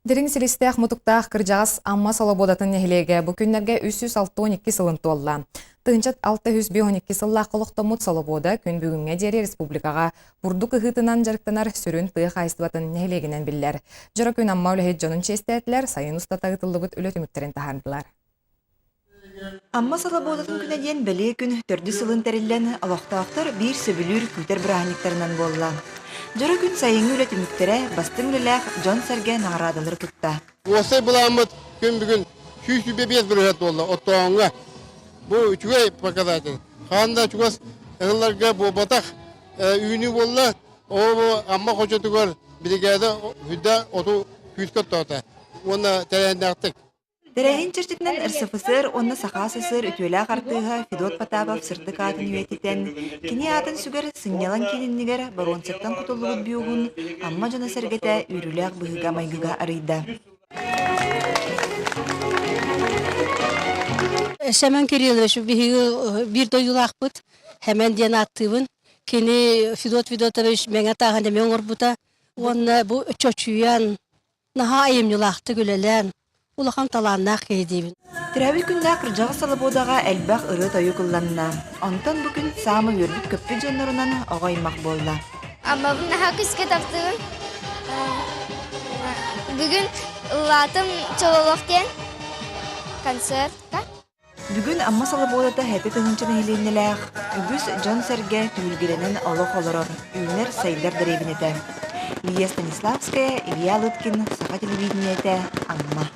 Дириҥ силистээх-мутуктаах кырдьаҕас Амма Солобуодатын нэһилиэгэ бу күннэргэ 362 сылын туолла. 1652 сыллаах олохтоммут Солобуода күн бүгүҥҥэ диэри республикаҕа бурдук ыһыытынан дьарыктанар сүрүн тыа хаһаайыстыбатын нэһилиэгинэн биллэр. Дьоро күн Амма үлэһит дьонун чиэстээтилэр, сайын устата ыытыллыбыт үлэ түмүктэрин таһаардылар. Амма Солобуодатын күнэ диэн бэлиэ күн төрдүс сылын тэриллэн, олохтоохтор биир сөбүлүүр күүтэр бырааһынньыктарынан буолла. Дьоро күн сайыҥҥы үлэ түмүктэрэ, бастыҥ үлэлээх дьон-сэргэ наҕараадалары тутта. Уопсай былааммыт күн бүгүн 125 бырыһыан туолла оттооһуҥҥа. Бу үчүгэй показатель. Хаһан да чугас ыһылларга буолбатах үүнүү буолла. Ол Амма хочотугар биригээдэ үрдэ оту күүскэ оттоото уонна тэрээһиннээхтик. Тэрээһин чэрчитинэн РСФСР уонна Саха СССР үтүөлээх артыыһа Федот Потапов сырдык аатын үйэтитэн, кини аатын сүгэр сынньалаҥ киин иннигэр боруонсаттан кутуллубут бюһун Амма дьоно-сэргэтэ үөрүүлээх быһыыга-майгыга арыйда. Семен Кириллович биһиги биир дойдулаахпыт Хэмэн диэн ааттыыбын. Кини Федот Федотович Мэҥэ тааһын эмиэ оҥорбута уонна бу чочуйан Наһаа айымньылаахтык үлэлээн, улахан талааннаах киһи диибин. Төрөөбүт күннээх кырдьаҕас Солобуодаҕа элбэх ырыа-тойук ылланна. Онтон бу күн саамай үөрбүт-көппүт дьоннорунан оҕо аймах буолла. Аммабын наһаа күүскэ таптыыбын. Бүгүн ыллаатым Чололох диэн концертка. Бүгүн Амма Солобуодата 7000 нэһилиэнньэлээх, үгүс дьон-сэргэ түһүлгэлэнэн олох олорор, үүнэр-сайдар дэриэбинэтэ. Лия Станиславская, Илья Лыткин, Саха телевидениетэ, Амма.